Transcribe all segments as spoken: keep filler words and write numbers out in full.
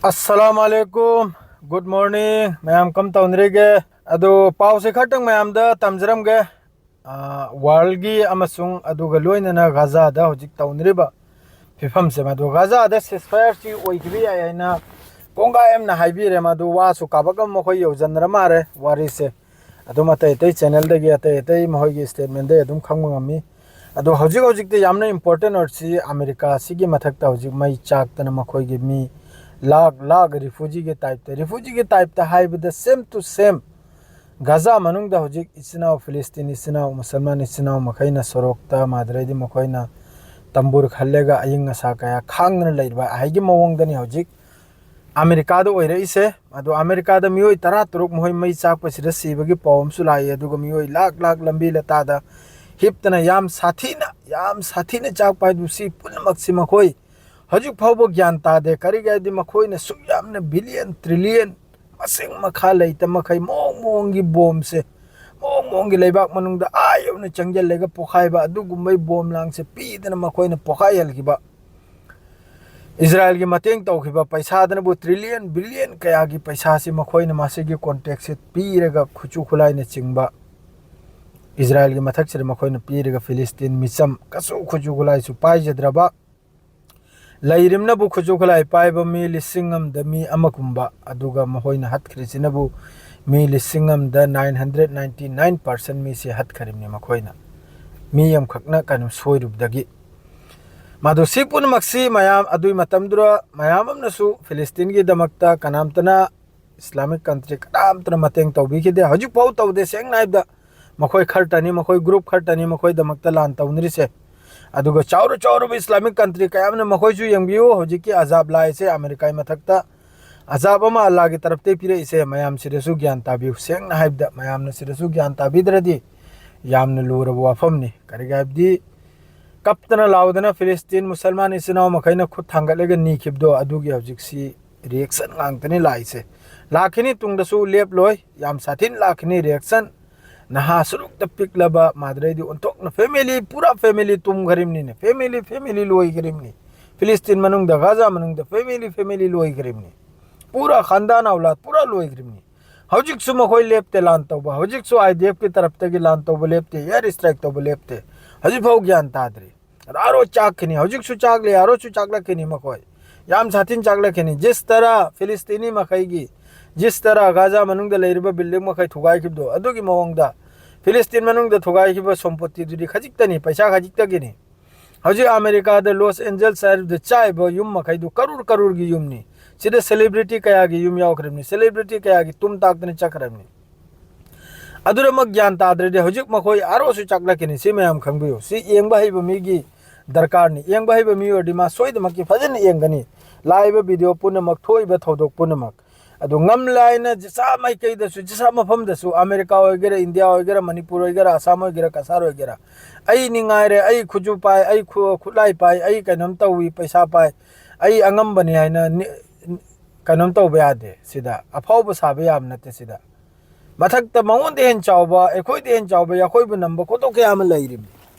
ꯑꯁꯂꯥꯝ ꯑꯂꯩꯀꯨꯝ꯫ Good morning꯫ ꯃꯌꯥꯝ ꯀꯝ ꯇꯧꯅꯔꯤꯒꯦ? ꯑꯗꯨ ꯄꯥꯎꯁꯦ ꯈꯔꯇꯪ ꯃꯌꯥꯝꯗ ꯇꯝꯖꯔꯝꯒꯦ꯫ ꯑꯥ, ꯋꯥꯔꯜꯒꯤ ꯑꯃꯁꯨꯡ ꯑꯗꯨꯒ ꯂꯣꯏꯅꯅ ꯒꯥꯖꯥꯗ ꯍꯧꯖꯤꯛ ꯇꯧꯅꯔꯤꯕ ꯐꯤꯕꯝꯁꯦ, ꯃꯗꯨ ꯒꯥꯖꯥꯗ ceasefire ꯁꯤ ꯑꯣꯏꯈꯤꯕ ꯌꯥꯏ ꯍꯥꯏꯅ ꯀꯣꯡꯒꯥꯏ ꯑꯃꯅ ꯍꯥꯏꯕꯤꯔꯦ꯫ ꯃꯗꯨ ꯋꯥꯁꯨ ꯀꯥꯕꯛ ꯑꯃ ꯃꯈꯣꯏ ꯌꯧꯖꯟꯅꯔ ꯃꯥꯜꯂꯦ ꯋꯥꯔꯤꯁꯦ꯫ ꯑꯗꯨꯝ ꯑꯇꯩ ꯑꯇꯩ channel ꯗꯒꯤ, ꯑꯇꯩ ꯑꯇꯩ ꯃꯈꯣꯏꯒꯤ statement ꯗꯒꯤ ꯑꯗꯨꯝ ꯈꯪꯕ ꯉꯝꯃꯤ꯫ ꯑꯗꯣ ꯍꯧꯖꯤꯛ ꯍꯧꯖꯤꯛꯇꯤ ꯌꯥꯝꯅ important ꯑꯣꯏꯔꯤꯁꯤ ꯑꯃꯦꯔꯤꯀꯥꯁꯤꯒꯤ ꯃꯊꯛꯇ ꯍꯧꯖꯤꯛ ꯃꯩ ꯆꯥꯛꯇꯅ ꯃꯈꯣꯏꯒꯤ ꯃꯤ ꯂꯥꯛ ꯂꯥꯛ refugee ꯒꯤ type ꯇ, refugee ꯒꯤ type ꯇ ꯍꯥꯏꯕꯗ same to same ꯒꯥꯖꯥ ꯃꯅꯨꯡꯗ ꯍꯧꯖꯤꯛ ꯏꯆꯤꯟ ꯏꯅꯥꯎ ꯐꯤꯂꯤꯁꯇꯤꯟ ꯏꯆꯤꯟ ꯏꯅꯥꯎ, ꯃꯨꯁꯜꯃꯥꯟ ꯏꯆꯤꯟ ꯏꯅꯥꯎ ꯃꯈꯩꯅ ꯁꯣꯔꯣꯛꯇ, ꯃꯥꯗ꯭ꯔꯩꯗꯤ ꯃꯈꯣꯏꯅ ꯇꯝꯕꯨꯔ ꯈꯜꯂꯒ ꯑꯏꯪ ꯑꯁꯥ ꯀꯌꯥ ꯈꯥꯡꯗꯅ ꯂꯩꯔꯤꯕ ꯍꯥꯏꯒꯤ ꯃꯑꯣꯡꯗꯅꯤ ꯍꯧꯖꯤꯛ ꯑꯃꯦꯔꯤꯀꯥꯗ ꯑꯣꯏꯔꯛꯏꯁꯦ꯫ ꯑꯗꯣ ꯑꯃꯦꯔꯤꯀꯥꯗ ꯃꯤꯑꯣꯏ ꯇꯔꯥ ꯇꯔꯨꯛ ꯃꯈꯣꯏ ꯃꯩ ꯆꯥꯛꯄꯁꯤꯗ ꯁꯤꯕꯒꯤ ꯄꯥꯎ ꯑꯃꯁꯨ ꯂꯥꯛꯏ꯫ ꯑꯗꯨꯒ ꯃꯤꯑꯣꯏ ꯂꯥꯛ ꯂꯥꯛ ꯂꯝꯕꯤ ꯂꯇꯥꯗ ꯍꯤꯞꯇꯅ ꯌꯥꯝ ꯁꯥꯊꯤꯅ, ꯌꯥꯝ ꯁꯥꯊꯤꯅ ꯆꯥꯛꯄ ꯍꯥꯏꯕꯁꯤ ꯄꯨꯝꯅꯃꯛꯁꯤ ꯃꯈꯣꯏ ꯍꯧꯖꯤꯛ ꯐꯥꯎꯕ ꯒ꯭ꯌꯥꯟ ꯇꯥꯗꯦ꯫ ꯀꯔꯤꯒꯤ ꯍꯥꯏꯗꯤ ꯃꯈꯣꯏꯅ ꯁꯨꯛ ꯌꯥꯝꯅ billion trillion ꯃꯁꯤꯡ ꯃꯈꯥ ꯂꯩꯇ ꯃꯈꯩ ꯃꯑꯣꯡ ꯃꯑꯣꯡꯒꯤ ꯕꯣꯝꯁꯦ, ꯃꯑꯣꯡ ꯃꯑꯣꯡꯒꯤ ꯂꯩꯕꯥꯛ ꯃꯅꯨꯡꯗ ꯑꯥ ꯌꯧꯅ ꯆꯪꯁꯤꯜꯂꯒ ꯄꯣꯈꯥꯏꯕ ꯑꯗꯨꯒꯨꯝꯕꯒꯤ ꯕꯣꯝ ꯂꯥꯡꯁꯦ ꯄꯤꯗꯅ ꯃꯈꯣꯏꯅ ꯄꯣꯈꯥꯏꯍꯟꯈꯤꯕ꯫ ꯏꯖꯔꯥꯏꯜꯒꯤ ꯃꯇꯦꯡ ꯇꯧꯈꯤꯕ ꯄꯩꯁꯥꯗꯅꯕꯨ trillion billion ꯀꯌꯥꯒꯤ ꯄꯩꯁꯥꯁꯤ ꯃꯈꯣꯏꯅ ꯃꯁꯤꯒꯤ contract ꯁꯦ ꯄꯤꯔꯒ ꯈꯨꯠꯁꯨ ꯈꯨꯠꯂꯥꯏꯅꯆꯤꯡꯕ ꯏꯖꯔꯥꯏꯜꯒꯤ ꯃꯊꯛꯁꯤꯗ ꯃꯈꯣꯏꯅ ꯄꯤꯔꯒ ꯐꯤꯂꯤꯁꯇꯤꯟ ꯃꯤꯆꯝ ꯀꯁꯨ ꯈꯨꯠꯁꯨ ꯈꯨꯠꯂꯥꯏꯁꯨ ꯄꯥꯏꯖꯗ꯭ꯔꯕ, ꯂꯩꯔꯤꯕꯅꯕꯨ ꯈꯨꯠꯁꯨ ꯈꯨꯠꯂꯥꯏ ꯄꯥꯏꯕ ꯃꯤ ꯂꯤꯁꯤꯡ ꯑꯃꯗ ꯃꯤ ꯑꯃꯒꯨꯝꯕ, ꯑꯗꯨꯒ ꯃꯈꯣꯏꯅ ꯍꯠꯈ꯭ꯔꯤꯁꯤꯅꯕꯨ ꯃꯤ ꯂꯤꯁꯤꯡ ꯑꯃꯗ nine hundred ninety nine percent ꯃꯤꯁꯤ ꯍꯠꯈ꯭ꯔꯤꯕꯅꯤ ꯃꯈꯣꯏꯅ, ꯃꯤ ꯑꯃꯈꯛꯅ ꯀꯩꯅꯣ ꯁꯣꯏꯔꯨꯕꯗꯒꯤ꯫ ꯃꯗꯨ ꯁꯤ ꯄꯨꯝꯅꯃꯛꯁꯤ ꯃꯌꯥꯝ ꯑꯗꯨꯒꯤ ꯃꯇꯝꯗꯨꯗ ꯃꯌꯥꯝ ꯑꯃꯅꯁꯨ ꯐꯤꯂꯤꯁꯇꯤꯟꯒꯤꯗꯃꯛꯇ ꯀꯅꯥꯝꯇꯅ Islamic country ꯀꯅꯥꯝꯇꯅ ꯃꯇꯦꯡ ꯇꯧꯕꯤꯈꯤꯗꯦ꯫ ꯍꯧꯖꯤꯛꯐꯥꯎ ꯇꯧꯗꯦ꯫ ꯁꯦꯡꯅ ꯍꯥꯏꯕꯗ ꯃꯈꯣꯏ ꯈꯔꯇꯅꯤ, ꯃꯈꯣꯏ group ꯈꯔꯇꯅꯤ ꯃꯈꯣꯏꯗꯃꯛꯇ ꯂꯥꯟ ꯇꯧꯅꯔꯤꯁꯦ꯫ ꯑꯗꯨꯒ ꯆꯥꯎꯔ ꯆꯥꯎꯔꯕ Islamic country ꯀꯌꯥ ꯑꯃꯅ ꯃꯈꯣꯏꯁꯨ ꯌꯦꯡꯕꯤꯌꯨ, ꯍꯧꯖꯤꯛꯀꯤ ꯑꯖꯥꯕ ꯂꯥꯛꯏꯁꯦ ꯑꯃꯦꯔꯤꯀꯥꯒꯤ ꯃꯊꯛꯇ꯫ ꯑꯖꯥꯕ ꯑꯃ ꯑꯜꯂꯥꯒꯤ ꯇꯔꯞꯇꯒꯤ ꯄꯤꯔꯛꯏꯁꯦ꯫ ꯃꯌꯥꯝ ꯁꯤꯗꯁꯨ ꯒ꯭ꯌꯥꯟ ꯇꯥꯕꯤꯌꯨ꯫ ꯁꯦꯡꯅ ꯍꯥꯏꯕꯗ ꯃꯌꯥꯝꯅ ꯁꯤꯗꯁꯨ ꯒ꯭ꯌꯥꯟ ꯇꯥꯕꯤꯗ꯭ꯔꯗꯤ ꯌꯥꯝꯅ ꯂꯨꯔꯕ ꯋꯥꯐꯝꯅꯤ꯫ ꯀꯔꯤꯒꯤ ꯍꯥꯏꯕꯗꯤ ꯀꯞꯇꯅ ꯂꯥꯎꯗꯅ ꯐꯤꯂꯤꯁꯇꯤꯟ ꯃꯨꯁꯜꯃꯥꯟ ꯏꯆꯤꯟ ꯏꯅꯥꯎ ꯃꯈꯩꯅ ꯈꯨꯠ ꯊꯥꯡꯒꯠꯂꯒ ꯅꯤꯈꯤꯕꯗꯣ, ꯑꯗꯨꯒꯤ ꯍꯧꯖꯤꯛꯁꯤ reaction ꯉꯥꯛꯇꯅꯤ ꯂꯥꯛꯏꯁꯦ꯫ ꯂꯥꯛꯈꯤꯅꯤ, ꯇꯨꯡꯗꯁꯨ ꯂꯦꯞꯂꯣꯏ, ꯌꯥꯝ ꯁꯥꯊꯤꯅ ꯂꯥꯛꯈꯤꯅꯤ reaction꯫ ꯅꯍꯥ ꯁꯨꯔꯨꯛꯇ ꯄꯤꯛꯂꯕ ꯃꯥꯗ꯭ꯔꯩꯗꯤ ꯑꯣꯟꯊꯣꯛꯅ family, ꯄꯨꯔꯥ family ꯇꯨꯝꯈ꯭ꯔꯤꯕꯅꯤꯅꯦ, family family ꯂꯣꯏꯈ꯭ꯔꯤꯕꯅꯤ꯫ ꯐꯤꯂꯤꯁꯇꯤꯟ ꯃꯅꯨꯡꯗ, ꯒꯥꯖꯥ ꯃꯅꯨꯡꯗ family family ꯂꯣꯏꯈ꯭ꯔꯤꯕꯅꯤ꯫ ꯄꯨꯔꯥ ꯈꯥꯟꯗꯥꯟ ꯑꯧꯂꯥꯗ ꯄꯨꯔꯥ ꯂꯣꯏꯈ꯭ꯔꯤꯕꯅꯤ꯫ ꯍꯧꯖꯤꯛꯁꯨ ꯃꯈꯣꯏ ꯂꯦꯞꯇꯦ ꯂꯥꯟ ꯇꯧꯕ꯫ ꯍꯧꯖꯤꯛꯁꯨ IDFꯀꯤ ꯇꯔꯞꯇꯒꯤ ꯂꯥꯟ ꯇꯧꯕ ꯂꯦꯞꯇꯦ, air strike ꯇꯧꯕ ꯂꯦꯞꯇꯦ꯫ ꯍꯧꯖꯤꯛꯐꯥꯎ ꯒ꯭ꯌꯥꯟ ꯇꯥꯗ꯭ꯔꯤ꯫ ꯑꯥꯔꯣ ꯆꯥꯛꯈꯤꯅꯤ, ꯍꯧꯖꯤꯛꯁꯨ ꯆꯥꯛꯂꯤ, ꯑꯥꯔꯣꯁꯨ ꯆꯥꯛꯂꯛꯈꯤꯅꯤ ꯃꯈꯣꯏ꯫ ꯌꯥꯝ ꯁꯥꯊꯤꯅ ꯆꯥꯛꯂꯛꯈꯤꯅꯤ꯫ ꯖꯤꯁ ꯇꯔꯥ ꯐꯤꯂꯤꯁꯇꯤꯅꯤ ꯃꯈꯩꯒꯤ, ꯖꯤꯁ ꯇꯔꯥ ꯒꯥꯖꯥ ꯃꯅꯨꯡꯗ ꯂꯩꯔꯤꯕ building ꯃꯈꯩ ꯊꯨꯒꯥꯏꯈꯤꯕꯗꯣ, ꯑꯗꯨꯒꯤ ꯃꯑꯣꯡꯗ ꯐꯤꯂꯤꯁꯇꯤꯟ ꯃꯅꯨꯡꯗ ꯊꯨꯒꯥꯏꯈꯤꯕ ꯁꯣꯝꯄꯣꯇꯤꯗꯨꯗꯤ ꯈꯖꯤꯛꯇꯅꯤ, ꯄꯩꯁꯥ ꯈꯖꯤꯛꯇꯒꯤꯅꯤ꯫ ꯍꯧꯖꯤꯛ ꯑꯃꯦꯔꯤꯀꯥꯗ ꯂꯣꯁ ꯑꯦꯟꯖꯦꯜꯁ ꯍꯥꯏꯔꯤꯕꯗ ꯆꯥꯏꯕ ꯌꯨꯝ ꯃꯈꯩꯗꯨ ꯀꯔꯣꯔ ꯀꯔꯣꯔꯒꯤ ꯌꯨꯝꯅꯤ꯫ ꯁꯤꯗ celebrity ꯀꯌꯥꯒꯤ ꯌꯨꯝ ꯌꯥꯎꯈ꯭ꯔꯕꯅꯤ, celebrity ꯀꯌꯥꯒꯤ ꯇꯨꯝ ꯇꯥꯛꯇꯅ ꯆꯠꯈ꯭ꯔꯕꯅꯤ꯫ ꯑꯗꯨꯅꯃꯛ ꯒ꯭ꯌꯥꯟ ꯇꯥꯗ꯭ꯔꯗꯤ ꯍꯧꯖꯤꯛ ꯃꯈꯣꯏ ꯑꯥꯔꯣꯁꯨ ꯆꯥꯛꯂꯛꯀꯅꯤ꯫ ꯁꯤ ꯃꯌꯥꯝ ꯈꯪꯕꯤꯌꯨ꯫ ꯁꯤ ꯌꯦꯡꯕ ꯍꯩꯕ ꯃꯤꯒꯤ ꯗꯔꯀꯥꯔꯅꯤ꯫ ꯌꯦꯡꯕ ꯍꯩꯕ ꯃꯤ ꯑꯣꯏꯔꯗꯤ ꯃꯥ ꯁꯣꯏꯗꯅꯃꯛꯀꯤ ꯐꯖꯅ ꯌꯦꯡꯒꯅꯤ꯫ ꯂꯥꯛꯏꯕ video ꯄꯨꯝꯅꯃꯛ, ꯊꯣꯛꯏꯕ ꯊꯧꯗꯣꯛ ꯄꯨꯝꯅꯃꯛ꯫ ꯑꯗꯨ ꯉꯝꯂꯦ ꯍꯥꯏꯅ ꯖꯤꯁꯥ ꯃꯥꯏꯀꯩꯗꯁꯨ, ꯖꯤꯁꯥ ꯃꯐꯝꯗꯁꯨ, ꯑꯃꯦꯔꯤꯀꯥ ꯑꯣꯏꯒꯦꯔꯥ, ꯏꯟꯗꯤꯌꯥ ꯑꯣꯏꯒꯦꯔꯥ, ꯃꯅꯤꯄꯨꯔ ꯑꯣꯏꯒꯦꯔꯥ, ꯑꯁꯥꯝ ꯑꯣꯏꯒꯦꯔꯥ, ꯀꯁꯥꯔ ꯑꯣꯏꯒꯦꯔꯥ, ꯑꯩ ꯅꯤꯡꯉꯥꯏꯔꯦ, ꯑꯩ ꯈꯨꯠꯁꯨ ꯄꯥꯏ, ꯑꯩ ꯈꯨ-, ꯈꯨꯠꯂꯥꯏ ꯄꯥꯏ, ꯑꯩ ꯀꯩꯅꯣꯝ ꯇꯧꯏ, ꯄꯩꯁꯥ ꯄꯥꯏ, ꯑꯩ ꯑꯉꯝꯕꯅꯤ ꯍꯥꯏꯅ ꯅꯤ-, ꯀꯩꯅꯣꯝ ꯇꯧꯕ ꯌꯥꯗꯦ꯫ ꯁꯤꯗ ꯑꯐꯥꯎꯕ ꯁꯥꯕ ꯌꯥꯕ ꯅꯠꯇꯦ꯫ ꯁꯤꯗ ꯃꯊꯛꯇ ꯃꯉꯣꯟꯗ ꯍꯦꯟꯅ ꯆꯥꯎꯕ, ꯑꯩꯈꯣꯏꯗ ꯍꯦꯟꯅ ꯆꯥꯎꯕ, ꯑꯩꯈꯣꯏꯕꯨ ꯅꯝꯕ ꯈꯣꯠꯇꯣꯛ ꯀꯌꯥ ꯑꯃ ꯂꯩꯔꯤꯕꯅꯤ꯫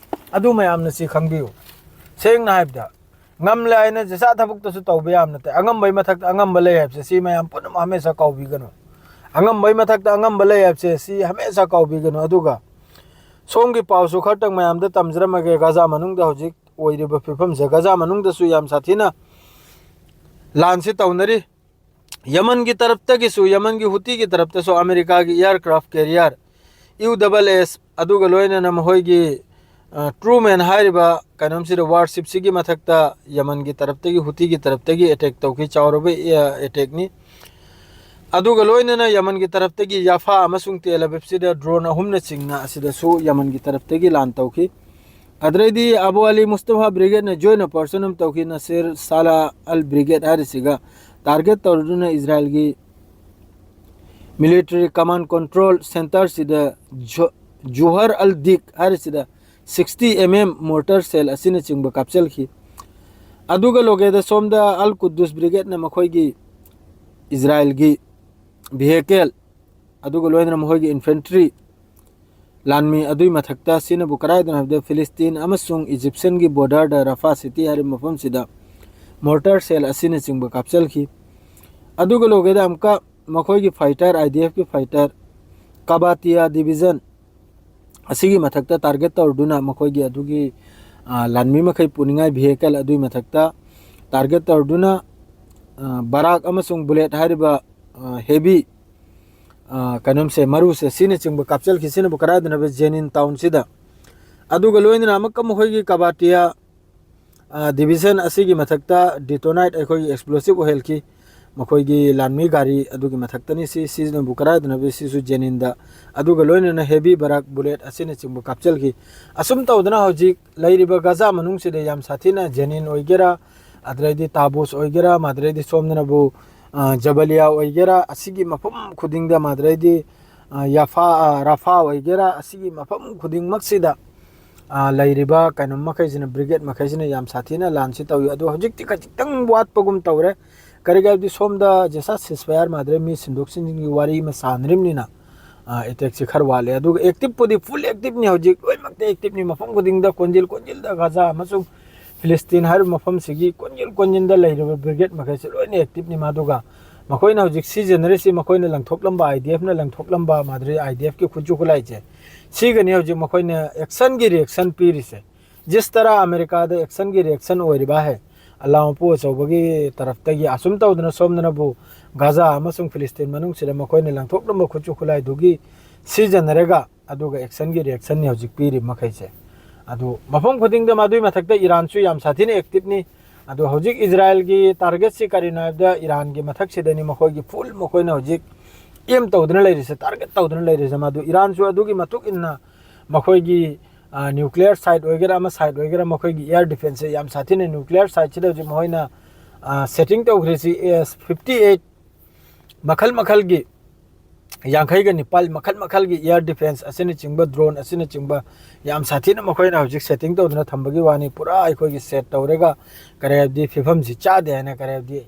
ꯑꯗꯨ ꯃꯌꯥꯝꯅ ꯁꯤ ꯈꯪꯕꯤꯌꯨ꯫ ꯁꯦꯡꯅ ꯍꯥꯏꯕꯗ, ꯉꯝꯂꯦ ꯍꯥꯏꯅ ꯖꯤꯁꯥ ꯊꯕꯛꯇꯁꯨ ꯇꯧꯕ ꯌꯥꯕ ꯅꯠꯇꯦ꯫ ꯑꯉꯝꯕꯒꯤ ꯃꯊꯛꯇ ꯑꯉꯝꯕ ꯂꯩ ꯍꯥꯏꯕꯁꯦ ꯁꯤ ꯃꯌꯥꯝ ꯄꯨꯝꯅꯃꯛ ꯍꯃꯦꯁꯥ ꯀꯥꯎꯕꯤꯒꯅꯨ꯫ ꯑꯉꯝꯕꯒꯤ ꯃꯊꯛꯇ ꯑꯉꯝꯕ ꯂꯩ ꯍꯥꯏꯕꯁꯦ ꯁꯤ ꯍꯃꯦꯁꯥ ꯀꯥꯎꯕꯤꯒꯅꯨ꯫ ꯑꯗꯨꯒ ꯁꯣꯝꯒꯤ ꯄꯥꯎꯁꯨ ꯈꯔꯇꯪ ꯃꯌꯥꯝꯗ ꯇꯝꯖꯔꯝꯃꯒꯦ꯫ ꯒꯥꯖꯥ ꯃꯅꯨꯡꯗ ꯍꯧꯖꯤꯛ ꯑꯣꯏꯔꯤꯕ ꯐꯤꯕꯝꯁꯦ, ꯒꯥꯖꯥ ꯃꯅꯨꯡꯗꯁꯨ ꯌꯥꯝ ꯁꯥꯊꯤꯅ ꯂꯥꯟꯁꯤ ꯇꯧꯅꯔꯤ꯫ ꯌꯃꯟꯒꯤ ꯇꯔꯞꯇꯒꯤꯁꯨ, ꯌꯃꯟꯒꯤ ꯍꯨꯇꯤꯒꯤ ꯇꯔꯞꯇꯁꯨ ꯑꯃꯦꯔꯤꯀꯥꯒꯤ aircraft carrier USS, ꯑꯗꯨꯒ ꯂꯣꯏꯅꯅ ꯃꯈꯣꯏꯒꯤ, ꯑ, Truman ꯍꯥꯏꯔꯤꯕ ꯀꯩꯅꯣꯝꯁꯤꯗ, warshipꯁꯤꯒꯤ ꯃꯊꯛꯇ ꯌꯃꯟꯒꯤ ꯇꯔꯞꯇꯒꯤ, ꯍꯨꯇꯤꯒꯤ ꯇꯔꯞꯇꯒꯤ attack ꯇꯧꯈꯤ꯫ ꯆꯥꯎꯔꯕ, ꯑ, attackꯅꯤ꯫ ꯑꯗꯨꯒ ꯂꯣꯏꯅꯅ ꯌꯃꯟꯒꯤ ꯇꯔꯞꯇꯒꯤ ꯌꯥꯐꯥ ꯑꯃꯁꯨꯡ ꯇꯦꯜ ꯑꯕꯤꯕꯁꯤꯗ drone ꯑꯍꯨꯝꯅ ꯆꯤꯡꯅ ꯑꯁꯤꯗꯁꯨ ꯌꯃꯟꯒꯤ ꯇꯔꯞꯇꯒꯤ ꯂꯥꯟ ꯇꯧꯈꯤ꯫ ꯑꯗꯨꯗꯩꯗꯤ ꯑꯕꯨ ꯑꯂꯤ ꯃꯨꯁꯇꯐꯥ brigadeꯅ joint operation ꯑꯃ ꯇꯧꯈꯤ꯫ ꯅꯁꯤꯔ ꯁꯥꯂꯥ ꯑꯜ brigade ꯍꯥꯏꯔꯤꯁꯤꯒ target ꯇꯧꯔꯗꯨꯅ ꯏꯖꯔꯥꯏꯜꯒꯤ military command control centreꯁꯤꯗ ꯖꯣ-, ꯖꯨꯍꯔ ꯑꯜ DIG ꯍꯥꯏꯔꯤꯁꯤꯗ sixty MM mortar shell ꯑꯁꯤꯅꯆꯤꯡꯕ ꯀꯥꯞꯆꯜꯈꯤ꯫ ꯑꯗꯨꯒ ꯂꯣꯒꯦꯗ ꯁꯣꯝꯗ ꯑꯜ ꯀꯨꯗꯨꯁ brigadeꯅ ꯃꯈꯣꯏꯒꯤ ꯏꯖꯔꯥꯏꯜꯒꯤ vehicle, ꯑꯗꯨꯒ ꯂꯣꯏꯅꯅ ꯃꯈꯣꯏꯒꯤ infantry ꯂꯥꯟꯃꯤ ꯑꯗꯨꯒꯤ ꯃꯊꯛꯇ ꯁꯤꯅꯕꯨ ꯀꯗꯥꯏꯗꯅꯣ ꯍꯥꯏꯕꯗ ꯐꯤꯂꯤꯁꯇꯤꯟ ꯑꯃꯁꯨꯡ ꯏꯖꯤꯞꯁꯤꯌꯟꯒꯤ borderꯗ ꯔꯐꯥ city ꯍꯥꯏꯔꯤꯕ ꯃꯐꯝꯁꯤꯗ mortar shell ꯑꯁꯤꯅꯆꯤꯡꯕ ꯀꯥꯞꯆꯜꯈꯤ꯫ ꯑꯗꯨꯒ ꯂꯣꯏꯒꯗ ꯑꯃꯨꯛꯀ ꯃꯈꯣꯏꯒꯤ fighter, IDF ꯀꯤ fighter, ꯀꯕꯥꯇꯤꯌꯥ division ꯑꯁꯤꯒꯤ ꯃꯊꯛꯇ target ꯇꯧꯔꯗꯨꯅ ꯃꯈꯣꯏꯒꯤ ꯑꯗꯨꯒꯤ, ꯑ, ꯂꯥꯟꯃꯤ ꯃꯈꯩ ꯄꯨꯅꯤꯡꯉꯥꯏ vehicle ꯑꯗꯨꯒꯤ ꯃꯊꯛꯇ target ꯇꯧꯔꯗꯨꯅ, ꯑ, ꯕꯔꯥꯛ ꯑꯃꯁꯨꯡ bullet ꯍꯥꯏꯔꯤꯕ, ꯑ, heavy, ꯑ, ꯀꯩꯅꯣꯝꯁꯦ, ꯃꯔꯨꯁꯦ, ꯁꯤꯅꯆꯤꯡꯕ ꯀꯥꯞꯆꯜꯈꯤ꯫ ꯁꯤꯅꯕꯨ ꯀꯗꯥꯏꯗꯅꯣ? ꯖꯦꯅꯤꯟ town ꯁꯤꯗ꯫ ꯑꯗꯨꯒ ꯂꯣꯏꯅꯅ ꯑꯃꯨꯛꯀ ꯃꯈꯣꯏꯒꯤ ꯀꯕꯥꯇꯤꯌꯥ, ꯑ, division ꯑꯁꯤꯒꯤ ꯃꯊꯛꯇ detonite, ꯑꯩꯈꯣꯏꯒꯤ explosive ꯑꯣꯏꯍꯜꯈꯤ꯫ ꯃꯈꯣꯏꯒꯤ ꯂꯥꯟꯃꯤ ꯒꯥꯔꯤ ꯑꯗꯨꯒꯤ ꯃꯊꯛꯇꯅꯤ꯫ ꯁꯤ, ꯁꯤꯅꯕꯨ ꯀꯗꯥꯏꯗꯅꯣ? ꯁꯤꯁꯨ ꯖꯦꯅꯤꯟꯗ꯫ ꯑꯗꯨꯒ ꯂꯣꯏꯅꯅ heavy barrack, bullet ꯑꯁꯤꯅꯆꯤꯡꯕ ꯀꯥꯞꯆꯜꯈꯤ꯫ ꯑꯁꯨꯝ ꯇꯧꯗꯅ ꯍꯧꯖꯤꯛ ꯂꯩꯔꯤꯕ ꯒꯖꯥ ꯃꯅꯨꯡꯁꯤꯗ ꯌꯥꯝ ꯁꯥꯊꯤꯅ ꯖꯦꯅꯤꯟ ꯑꯣꯏꯒꯦꯔꯥ, ꯑꯗꯨꯗꯩꯗꯤ ꯇꯥꯕꯨꯁ ꯑꯣꯏꯒꯦꯔꯥ, ꯃꯗꯨꯗꯩꯗꯤ ꯁꯣꯝꯗꯅꯕꯨ, ꯑ, ꯖꯕꯂꯤꯌꯥ ꯑꯣꯏꯒꯦꯔꯥ, ꯑꯁꯤꯒꯤ ꯃꯐꯝ ꯈꯨꯗꯤꯡꯗ, ꯃꯗꯨꯗꯩꯗꯤ, ꯑ, ꯌꯥꯐꯥ, ꯑ, ꯔꯥꯐꯥ ꯑꯣꯏꯒꯦꯔꯥ, ꯑꯁꯤꯒꯤ ꯃꯐꯝ ꯈꯨꯗꯤꯡꯃꯛꯁꯤꯗ, ꯑ, ꯂꯩꯔꯤꯕ ꯀꯩꯅꯣ ꯃꯈꯩꯁꯤꯅ, brigade ꯃꯈꯩꯁꯤꯅ ꯌꯥꯝ ꯁꯥꯊꯤꯅ ꯂꯥꯟꯁꯤ ꯇꯧꯏ꯫ ꯑꯗꯣ ꯍꯧꯖꯤꯛꯇꯤ ꯈꯖꯤꯛꯇꯪ ꯋꯥꯠꯄꯒꯨꯝ ꯇꯧꯔꯦ꯫ ꯀꯔꯤꯒꯤ ꯍꯥꯏꯕꯗꯤ ꯁꯣꯝꯗ ꯖꯦꯁꯥ ceasefire ꯃꯥꯗ꯭ꯔꯦ, ꯃꯤ ꯁꯤꯟꯗꯣꯛ ꯁꯤꯟꯖꯤꯟꯒꯤ ꯋꯥꯔꯤ ꯑꯃ ꯁꯥꯟꯅꯔꯤꯕꯅꯤꯅ, ꯑ, attack ꯁꯤ ꯈꯔ ꯋꯥꯠꯂꯦ꯫ ꯑꯗꯨꯒ active ꯄꯨꯗꯤ full active ꯅꯤ ꯍꯧꯖꯤꯛ, ꯂꯣꯏꯅꯃꯛꯇ active ꯅꯤ꯫ ꯃꯐꯝ ꯈꯨꯗꯤꯡꯗ, ꯀꯣꯟꯖꯤꯜ ꯀꯣꯟꯖꯤꯜꯗ ꯒꯥꯖꯥ ꯑꯃꯁꯨꯡ ꯐꯤꯂꯤꯁꯇꯤꯟ ꯍꯥꯏꯔꯤꯕ ꯃꯐꯝꯁꯤꯒꯤ ꯀꯣꯟꯖꯤꯜ ꯀꯣꯟꯖꯤꯟꯗ ꯂꯩꯔꯤꯕ brigade ꯃꯈꯩꯁꯦ ꯂꯣꯏꯅ active ꯅꯤ꯫ ꯃꯗꯨꯒ ꯃꯈꯣꯏꯅ ꯍꯧꯖꯤꯛ ꯁꯤꯖꯤꯟꯅꯔꯤꯁꯤ ꯃꯈꯣꯏꯅ ꯂꯪꯊꯣꯛꯂꯝꯕ, IDF ꯅ ꯂꯪꯊꯣꯛꯂꯝꯕ ꯃꯥꯗ꯭ꯔꯦ, IDF ꯀꯤ ꯈꯨꯠꯁꯨ ꯈꯨꯠꯂꯥꯏꯁꯦ, ꯁꯤꯒꯅꯤ ꯍꯧꯖꯤꯛ ꯃꯈꯣꯏꯅ action ꯒꯤ reaction ꯄꯤꯔꯤꯁꯦ꯫ ꯖꯤꯁ ꯇꯔꯥ ꯑꯃꯦꯔꯤꯀꯥꯗ action ꯒꯤ reaction ꯑꯣꯏꯔꯤꯕ ꯍꯥꯏ, ꯑꯜꯂꯥ ꯃꯄꯨ ꯑꯆꯧꯕꯒꯤ ꯇꯔꯐꯇꯒꯤ ꯑꯁꯨꯝ ꯇꯧꯗꯅ ꯁꯣꯝꯗꯅꯕꯨ ꯒꯥꯖꯥ ꯑꯃꯁꯨꯡ ꯐꯤꯂꯤꯁꯇꯤꯟ ꯃꯅꯨꯡꯁꯤꯗ ꯃꯈꯣꯏꯅ ꯂꯪꯊꯣꯛꯂꯝꯕ ꯈꯨꯠꯁꯨ ꯈꯨꯠꯂꯥꯏꯗꯨꯒꯤ ꯁꯤꯖꯤꯟꯅꯔꯒ, ꯑꯗꯨꯒ action ꯒꯤ reaction ꯅꯤ ꯍꯧꯖꯤꯛ ꯄꯤꯔꯤꯕ ꯃꯈꯩꯁꯦ꯫ ꯑꯗꯨ ꯃꯐꯝ ꯈꯨꯗꯤꯡꯗ, ꯃꯗꯨꯒꯤ ꯃꯊꯛꯇ ꯏꯔꯥꯟꯁꯨ ꯌꯥꯝ ꯁꯥꯊꯤꯅ active ꯅꯤ꯫ ꯑꯗꯣ ꯍꯧꯖꯤꯛ ꯏꯖꯔꯥꯏꯜꯒꯤ target ꯁꯤ ꯀꯔꯤꯅꯣ ꯍꯥꯏꯕꯗ ꯏꯔꯥꯟꯒꯤ ꯃꯊꯛꯁꯤꯗꯅꯤ ꯃꯈꯣꯏꯒꯤ full, ꯃꯈꯣꯏꯅ ꯍꯧꯖꯤꯛ aim ꯇꯧꯗꯨꯅ ꯂꯩꯔꯤꯁꯦ, target ꯇꯧꯗꯨꯅ ꯂꯩꯔꯤꯁꯦ꯫ ꯃꯗꯨ ꯏꯔꯥꯟꯁꯨ ꯑꯗꯨꯒꯤ ꯃꯇꯨꯡ ꯏꯟꯅ ꯃꯈꯣꯏꯒꯤ, ꯑ, nuclear site ꯑꯣꯏꯒꯦꯔꯥ, ꯑꯃ site ꯑꯣꯏꯒꯦꯔꯥ, ꯃꯈꯣꯏꯒꯤ air defence ꯁꯦ ꯌꯥꯝ ꯁꯥꯊꯤꯅ, nuclear site ꯁꯤꯗ ꯍꯧꯖꯤꯛ ꯃꯈꯣꯏꯅ, ꯑ, setting ꯇꯧꯈ꯭ꯔꯤꯁꯤ ꯑꯦꯁ fifty eight ꯃꯈꯜ ꯃꯈꯜꯒꯤ, ꯌꯥꯡꯈꯩꯒ ꯅꯤꯄꯥꯜ ꯃꯈꯜ ꯃꯈꯜꯒꯤ air defence ꯑꯁꯤꯅꯆꯤꯡꯕ, drone ꯑꯁꯤꯅꯆꯤꯡꯕ ꯌꯥꯝ ꯁꯥꯊꯤꯅ ꯃꯈꯣꯏꯅ ꯍꯧꯖꯤꯛ setting ꯇꯧꯗꯨꯅ ꯊꯝꯕꯒꯤ ꯋꯥꯅꯤ꯫ ꯄꯨꯔꯥ ꯑꯩꯈꯣꯏꯒꯤ set ꯇꯧꯔꯒ ꯀꯔꯤ ꯍꯥꯏꯕꯗꯤ ꯐꯤꯕꯝꯁꯤ ꯆꯥꯗꯦ ꯍꯥꯏꯅ, ꯀꯔꯤ ꯍꯥꯏꯕꯗꯤ,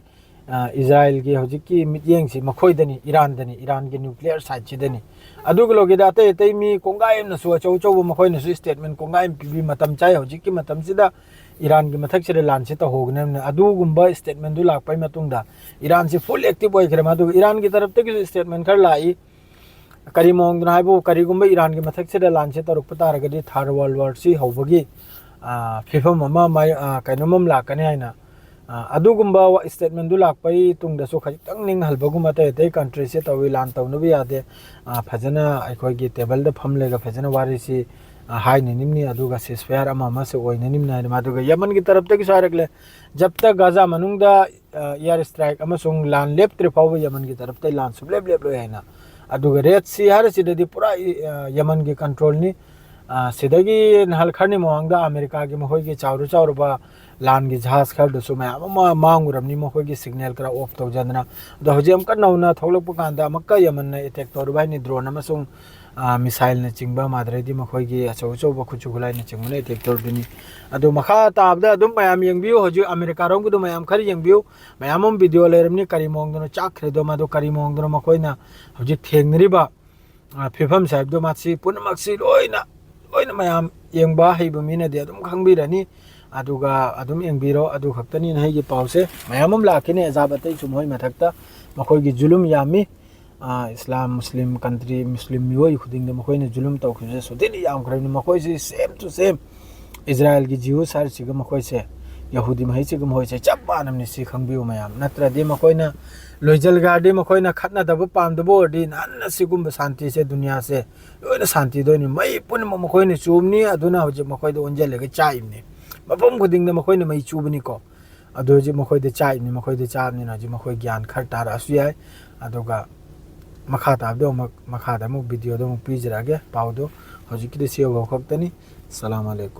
ꯑ, ꯏꯖꯔꯥꯏꯜꯒꯤ ꯍꯧꯖꯤꯛꯀꯤ ꯃꯤꯠꯌꯦꯡꯁꯤ ꯃꯈꯣꯏꯗꯅꯤ, ꯏꯔꯥꯟꯗꯅꯤ, ꯏꯔꯥꯟꯒꯤ nuclear site ꯁꯤꯗꯅꯤ꯫ ꯑꯗꯨꯒ ꯂꯣꯏꯒꯤꯗ ꯑꯇꯩ ꯑꯇꯩ ꯃꯤ ꯀꯣꯡꯒꯥꯏ ꯑꯃꯅꯁꯨ, ꯑꯆꯧ ꯑꯆꯧꯕ ꯃꯈꯣꯏꯅꯁꯨ statement ꯀꯣꯡꯒꯥꯏ ꯑꯃ ꯄꯤꯕꯤ ꯃꯇꯝ ꯆꯥꯏ꯫ ꯍꯧꯖꯤꯛꯀꯤ ꯃꯇꯝꯁꯤꯗ ꯏꯔꯥꯟꯒꯤ ꯃꯊꯛꯁꯤꯗ ꯂꯥꯟꯁꯤ ꯇꯧꯍꯧꯒꯅꯕꯅꯤ꯫ ꯑꯗꯨꯒꯨꯝꯕ statement ꯗꯨ ꯂꯥꯛꯄꯒꯤ ꯃꯇꯨꯡꯗ ꯏꯔꯥꯟꯁꯤ full active ꯑꯣꯏꯈ꯭ꯔꯦ꯫ ꯃꯗꯨꯒ ꯏꯔꯥꯟꯒꯤ ꯇꯔꯞꯇꯒꯤꯁꯨ statement ꯈꯔ ꯂꯥꯛꯏ꯫ ꯀꯔꯤ ꯃꯑꯣꯡꯗꯅꯣ ꯍꯥꯏꯕꯨ, ꯀꯔꯤꯒꯨꯝꯕ ꯏꯔꯥꯟꯒꯤ ꯃꯊꯛꯁꯤꯗ ꯂꯥꯟꯁꯤ ꯇꯧꯔꯛꯄ ꯇꯥꯔꯒꯗꯤ third world war ꯁꯤ ꯍꯧꯕꯒꯤ, ꯑ, ꯐꯤꯕꯝ ꯑꯃ ꯃꯥꯏ-, ꯑ, ꯀꯩꯅꯣꯝ ꯑꯃ ꯂꯥꯛꯀꯅꯤ ꯍꯥꯏꯅ, ꯑ, ꯑꯗꯨꯒꯨꯝꯕ statement ꯗꯨ ꯂꯥꯛꯄꯒꯤ ꯇꯨꯡꯗꯁꯨ ꯈꯖꯤꯛꯇꯪ ꯅꯤꯡꯍꯜꯕꯒꯨꯝ ꯑꯇꯩ ꯑꯇꯩ country ꯁꯦ ꯇꯧꯏ, ꯂꯥꯟ ꯇꯧꯅꯕ ꯌꯥꯗꯦ, ꯑ, ꯐꯖꯅ ꯑꯩꯈꯣꯏꯒꯤ table ꯗ ꯐꯝꯂꯒ ꯐꯖꯅ ꯋꯥꯔꯤꯁꯤ, ꯑ, ꯍꯥꯏꯅꯅꯤꯡꯅꯤ, ꯑꯗꯨꯒ ceasefire ꯑꯃ ꯑꯃꯁꯨ ꯑꯣꯏꯅꯅꯤꯡꯅꯤ ꯍꯥꯏꯅ꯫ ꯑꯗꯨꯒ ꯌꯃꯟꯒꯤ ꯇꯔꯞꯇꯒꯤꯁꯨ ꯍꯥꯏꯔꯛꯂꯦ, ꯖꯕ ꯇꯛ ꯒꯥꯖꯥ ꯃꯅꯨꯡꯗ, ꯑ, air strike ꯑꯃꯁꯨꯡ ꯂꯥꯟ ꯂꯦꯞꯇ꯭ꯔꯤ ꯐꯥꯎꯕ ꯌꯃꯟꯒꯤ ꯇꯔꯞꯇ ꯂꯥꯟ ꯁꯨꯡꯂꯦꯞ ꯂꯦꯞꯂꯣꯏ ꯍꯥꯏꯅ꯫ ꯑꯗꯨꯒ Red Sea ꯍꯥꯏꯔꯤꯁꯤꯗꯗꯤ ꯄꯨꯔꯥ, ꯑ, ꯌꯃꯟꯒꯤ control ꯅꯤ꯫ ꯑ, ꯁꯤꯗꯒꯤ ꯅꯍꯥꯟ ꯈꯔꯅꯤ ꯃꯃꯥꯡꯗ ꯑꯃꯦꯔꯤꯀꯥꯒꯤ ꯃꯈꯣꯏꯒꯤ ꯆꯥꯎꯔ ꯆꯥꯎꯔꯕ ꯂꯥꯟꯒꯤ ꯖꯍꯥꯖ ꯈꯔꯗꯁꯨ ꯃꯌꯥꯝ ꯑꯃ ꯃꯥꯡꯉꯨꯔꯕꯅꯤ, ꯃꯈꯣꯏꯒꯤ signal ꯈꯔ off ꯇꯧꯖꯗꯅ꯫ ꯑꯗꯣ ꯍꯧꯖꯤꯛ ꯑꯃꯨꯛꯀ ꯅꯧꯅ ꯊꯣꯛꯂꯛꯄ ꯀꯥꯟꯗ ꯑꯃꯨꯛꯀ ꯌꯃꯟꯅ attack ꯇꯧꯔꯨꯕ ꯍꯥꯏꯅꯤ, drone ꯑꯃꯁꯨꯡ, ꯑ, missile ꯅꯆꯤꯡꯕ, ꯃꯥꯗ꯭ꯔꯩꯗꯤ ꯃꯈꯣꯏꯒꯤ ꯑꯆꯧ ꯑꯆꯧꯕ ꯈꯨꯠꯁꯨ ꯈꯨꯠꯂꯥꯏꯅꯆꯤꯡꯕꯅ attack ꯇꯧꯔꯗꯣꯏꯅꯤ꯫ ꯑꯗꯨ ꯃꯈꯥ ꯇꯥꯕꯗ ꯑꯗꯨꯝ ꯃꯌꯥꯝ ꯌꯦꯡꯕꯤꯌꯨ, ꯍꯧꯖꯤꯛ ꯑꯃꯦꯔꯤꯀꯥꯔꯣꯝꯒꯤꯗꯣ ꯃꯌꯥꯝ ꯈꯔ ꯌꯦꯡꯕꯤꯌꯨ, ꯃꯌꯥꯝ ꯑꯃ video ꯂꯩꯔꯝꯅꯤ, ꯀꯔꯤ ꯃꯑꯣꯡꯗꯅꯣ ꯆꯥꯛꯈ꯭ꯔꯤꯗꯣ, ꯃꯗꯨ ꯀꯔꯤ ꯃꯑꯣꯡꯗꯅꯣ ꯃꯈꯣꯏꯅ ꯍꯧꯖꯤꯛ ꯊꯦꯡꯅꯔꯤꯕ, ꯑ, ꯐꯤꯕꯝꯁꯦ ꯍꯥꯏꯕꯗꯣ, ꯃꯁꯤ ꯄꯨꯝꯅꯃꯛꯁꯤ ꯂꯣꯏꯅ, ꯂꯣꯏꯅ ꯃꯌꯥꯝ ꯌꯦꯡꯕ ꯍꯩꯕ ꯃꯤꯅꯗꯤ ꯑꯗꯨꯝ ꯈꯪꯕꯤꯔꯅꯤ꯫ ꯑꯗꯨꯒ ꯑꯗꯨꯝ ꯌꯦꯡꯕꯤꯔꯣ꯫ ꯑꯗꯨ ꯈꯛꯇꯅꯤ ꯅꯍꯩꯒꯤ ꯄꯥꯎꯁꯦ꯫ ꯃꯌꯥꯝ ꯑꯃ ꯂꯥꯛꯈꯤꯅꯤ ꯑꯖꯥꯕ ꯑꯇꯩꯁꯨ ꯃꯈꯣꯏ ꯃꯊꯛꯇ꯫ ꯃꯈꯣꯏꯒꯤ ꯖꯨꯂꯨꯝ ꯌꯥꯝꯃꯤ꯫ ꯑ, ꯏꯁꯂꯥꯝ, ꯃꯨꯁꯂꯤꯝ country, ꯃꯨꯁꯂꯤꯝ ꯃꯤꯑꯣꯏ ꯈꯨꯗꯤꯡꯗ ꯃꯈꯣꯏꯅ ꯖꯨꯂꯨꯝ ꯇꯧꯈꯤꯕꯁꯦ ꯁꯨꯗꯤꯅ ꯌꯥꯝꯈ꯭ꯔꯕꯅꯤ꯫ ꯃꯈꯣꯏꯁꯤ same to same ꯏꯖꯔꯥꯏꯜꯒꯤ Jews ꯍꯥꯏꯔꯤꯁꯤꯒ ꯃꯈꯣꯏꯁꯦ, ꯌꯍꯨꯗꯤ ꯃꯍꯩꯁꯤꯒ ꯃꯈꯣꯏꯁꯦ ꯆꯞ ꯃꯥꯟꯅꯕꯅꯤ꯫ ꯁꯤ ꯈꯪꯕꯤꯌꯨ ꯃꯌꯥꯝ꯫ ꯅꯠꯇ꯭ꯔꯗꯤ ꯃꯈꯣꯏꯅ ꯂꯣꯏꯖꯜꯒꯥꯔꯗꯤ, ꯃꯈꯣꯏꯅ ꯈꯠꯅꯗꯕ ꯄꯥꯝꯗꯕ ꯑꯣꯏꯔꯗꯤ ꯅꯍꯥꯟꯅ ꯁꯤꯒꯨꯝꯕ ꯁꯥꯟꯇꯤꯁꯦ, ꯗꯨꯅꯤꯌꯥꯁꯦ ꯂꯣꯏꯅ ꯁꯥꯟꯇꯤꯗꯣꯏꯅꯤ꯫ ꯃꯩ ꯄꯨꯝꯅꯃꯛ ꯃꯈꯣꯏꯅ ꯆꯨꯕꯅꯤ, ꯑꯗꯨꯅ ꯍꯧꯖꯤꯛ ꯃꯈꯣꯏꯗ ꯑꯣꯟꯁꯤꯜꯂꯒ ꯆꯥꯛꯏꯕꯅꯤ꯫ ꯃꯐꯝ ꯈꯨꯗꯤꯡꯗ ꯃꯈꯣꯏꯅ ꯃꯩ ꯆꯨꯕꯅꯤꯀꯣ꯫ ꯑꯗꯨ ꯍꯧꯖꯤꯛ ꯃꯈꯣꯏꯗ ꯆꯥꯛꯏꯕꯅꯤ, ꯃꯈꯣꯏꯗ ꯆꯥꯕꯅꯤꯅ ꯍꯧꯖꯤꯛ ꯃꯈꯣꯏ ꯒ꯭ꯌꯥꯟ ꯈꯔ ꯇꯥꯔꯛꯑꯁꯨ ꯌꯥꯏ꯫ ꯑꯗꯨꯒ ꯃꯈꯥ ꯇꯥꯕꯗꯣ ꯑꯃꯨꯛ, ꯃꯈꯥꯗ ꯑꯃꯨꯛ video ꯗꯣ ꯑꯃꯨꯛ ꯄꯤꯖꯔꯛꯑꯒꯦ꯫ ꯄꯥꯎꯗꯣ ꯍꯧꯖꯤꯛꯀꯤꯗꯤ ꯁꯤ ꯌꯧꯕ ꯈꯛꯇꯅꯤ꯫ ꯁꯂꯥꯝ ꯑꯂꯩꯀꯨꯝ꯫